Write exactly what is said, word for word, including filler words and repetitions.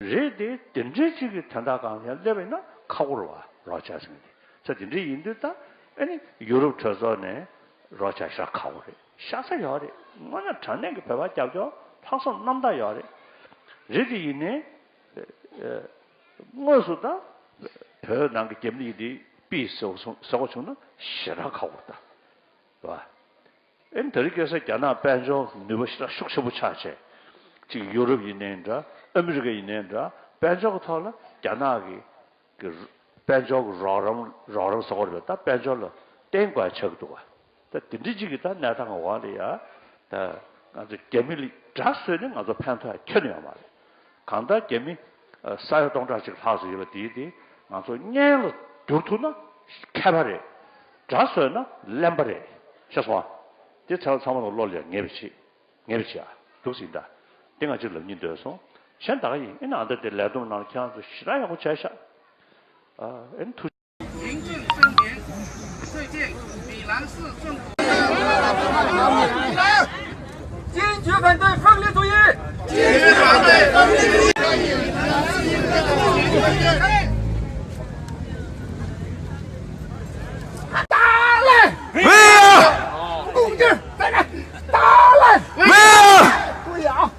རེད་དེ། དེ་འདྲའི་གཅིག་གི་དོན་དག་སྒང་ཡང་སླེབས་ཡིན་ན་ཁག་པོ་རེད་བ། རོགས་བྱ་ཟེར་མཁན་དེ་ཚོ་དེ་འདྲ་ཡིན་དུས་ད་ཨ་ནི་ཡུ་རོབ་གྲོས་ཚོགས་ནས་རོགས་བྱ་ཤ་ཁག་པོ་རེད། ཤ་ཚ་ཡོད་རེད། དངོས་གནས་དྲང་གནས་ཀྱི་བོད་པ་རྒྱབ་སྐྱོར་ལྷག་བསམ་རྣམ་དག་ཡོད་རེད། རེད་དེ་ཡིན་ནའི་དངོས་སུ་ད་བོད་ནང་གི་རྒྱ་མི་ཡིན་དེ་པི་ཟེར་བ་བྱུང་ཟེར་བ་བྱུང་ན་ཞེ་དྲག་ཁག་པོ་རེད་ད། རེད་བ། ཨེ་དེ་རིང་ཁ་སང་རྒྱ་ནག་དཔལ་འབྱོར་ནུས་པ་ཞེ་དྲག་ཤུགས་ཆེན་པོ་ཆགས་བྱས། གཅིག་ཡུ་རོབ་ཡིན་ནའི་འདྲ། ཨ་མི་རི་ཀ་ཡིན་ནའི་འདྲ། དཔལ་འབྱོར་གྱི་ཐོག་ལ་རྒྱ་ནག་གི་གི་དཔལ་འབྱོར་གྱི་རོགས་རམ་རོགས་རམ་ཟེར་བ་རེད་པས། ད་དཔལ་འབྱོར་ལ་བརྟེན་དགོས་ཆགས་ཀྱི་འདུག་ག་ད་དེ་འདྲ་གཅིག་གི་ད་གནས་སྟངས་འོག་ལ་ཡ། ད་ང་ཚོ་རྒྱ་མི་ལ་དགྲ་བཟོས་ནས་ང་ཚོ་ཕན་ཐོགས་ཡ་ཁྱོན་ནས་ཡོད་མ་རེད། གང་ལྟར་རྒྱ་མི་ས་ཡ་སྟོང་ཕྲག་གཅིག་ལྷག་ཙམ་ཡོད་པ་དེའི་དེ་ང་ཚོ་གཉེན་ལ་བསྒྱུར་ཐུབ་ན་མཁས་པ་རེད། དགྲ་བཟོས་ན་གླེན་པ་རེད། ཤེས་སོང་ཨ། དེ་ཚང་ཚང་མ་ལ་བློ་ལ་ངེས་པ་བྱེད། ངེས་པ་བྱེད་ཨ། འདུག་ཟིན་ད། དེ་ང་ཅིག་ལབ་སྙིང་འདོད་སོང་། གཞན་ད་ག་ཡིན། ཨེ་ནང་ད་དེ་ལས་བསྡོམས་ནང་ཁྱེད་རང་ཚོ་ཞེ་དྲག་ཡག་པོ་བྱས་ཤག་ཨ་ཨེ་ཐུགས། 行政证明，最近米兰市政府。坚决反对分离主义！坚决反对分离主义！打嘞！没有！共振！再来！打嘞！没有！注意啊！